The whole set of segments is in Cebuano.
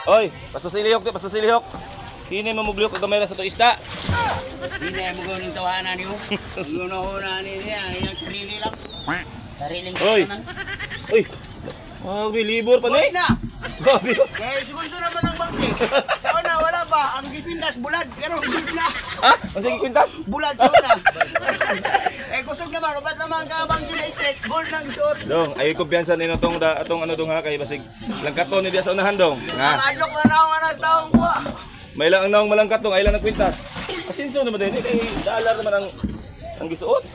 Oy, paspasilihok, di, paspasilihok. Hini mo muglihok kag gamay ra sa to isda. Hindi mo gawin tawanan niyo. Yung na niya, yung sarili lang. Sariling Oy. tanan. Uy. Ah, may libor pa ni. Uy na! Grabe. Kaya sigunso naman ang bangsi. Sa una, wala pa. Ang gikwintas, bulad. Pero bulad na. Ah, ang sige kwintas. Bulad sa una. Eh, kusog naman. Ubat naman ka bangsi na street. Gold nang isuot. Dong, ay kumpiyansa nino tong da, atong ano dong ha kay basig langkaton ni diya sa unahan dong. Nga. Ang adlok na naong anas taong kuha. May lang ang naong malangkat dong, ay lang ang kwintas. Asinso naman din eh, kay dalar naman ang gisuot.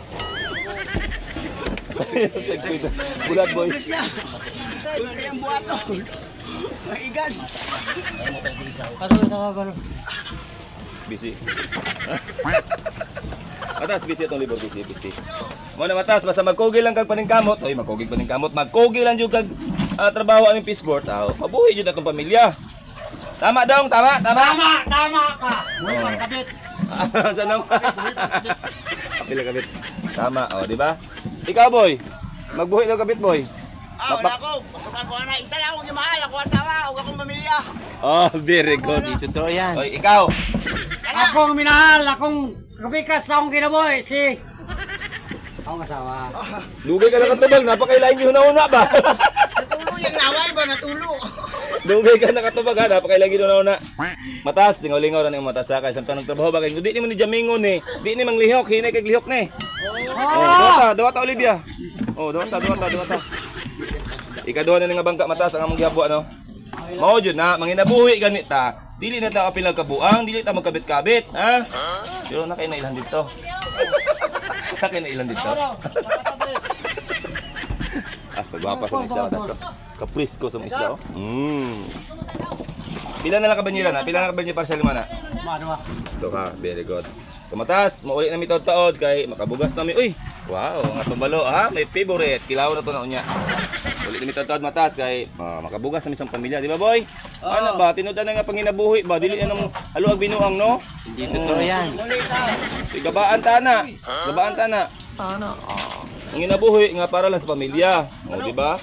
Sa kwintas. Bulat boy. Bilis niya. Gold na yung buhato. Maigan. Kato sa kabalo. Busy. Matas, busy atong libro, busy, busy. Mo na matas, basta magkugi lang kag paningkamot. Oy, magkugi paningkamot, magkugi lang jud kag trabaho aming peace board. Aw, mabuhi jud atong pamilya. Tama dong, tama, tama. Tama, tama ka. Buhay pang kabit. Saan ang? Kapila kabit. Tama, oh, di ba? Ikaw boy, magbuhi daw kabit boy. Ah, wala ko. Pasukan ko na. Isa lang akong gimahal. Ako asawa. Huwag akong pamilya. Oh, very good. Totoo yan. Oy, ikaw. Akong minahal, akong kapikas sa akong kinabuhi, si akong asawa. Dugay ka nakatubag, napakailain yung una ba? Natulo yung laway ba? Natulo. Dugay ka nakatubag ha, napakailain yung una. Matas, tingaw-lingaw ra ning matas sa kay samtang nagtrabaho ba kay di ni mo ni Jamingon ni. Di ni manglihok, hinay kag lihok ni. Oh, dawata, dawata Olivia. Oh, dawata, dawata, dawata. Ikaduha na nga bangka matas ang among gihabwa no. Mao jud na manginabuhi gani ta. Dili na ta kapil kabuang, dili ta magkabit-kabit, ha? Pero na kay na ilan dito. Na kay na ilan dito. Ah, kagwapa sa mga isda matas. Kaprisko sa mga isda oh. Pila na lang kabanyera na? Pila na lang kabanyera para sa lima na? Mano ba? Ito ha, very good. So matas, mauli na mi taod kay makabugas na mi. Uy, wow, ang atong balo ha, may favorite. Kilaw na to na unya. Uli na mi taod matas kay makabugas na mi sang pamilya, di ba boy? Ano ba, tinud na nga panginabuhi ba, dili na nang haluag binuang no? Hindi totoo yan. Gabaan ta na. Gabaan ta na. Ang inabuhi nga para lang sa pamilya. O, di ba?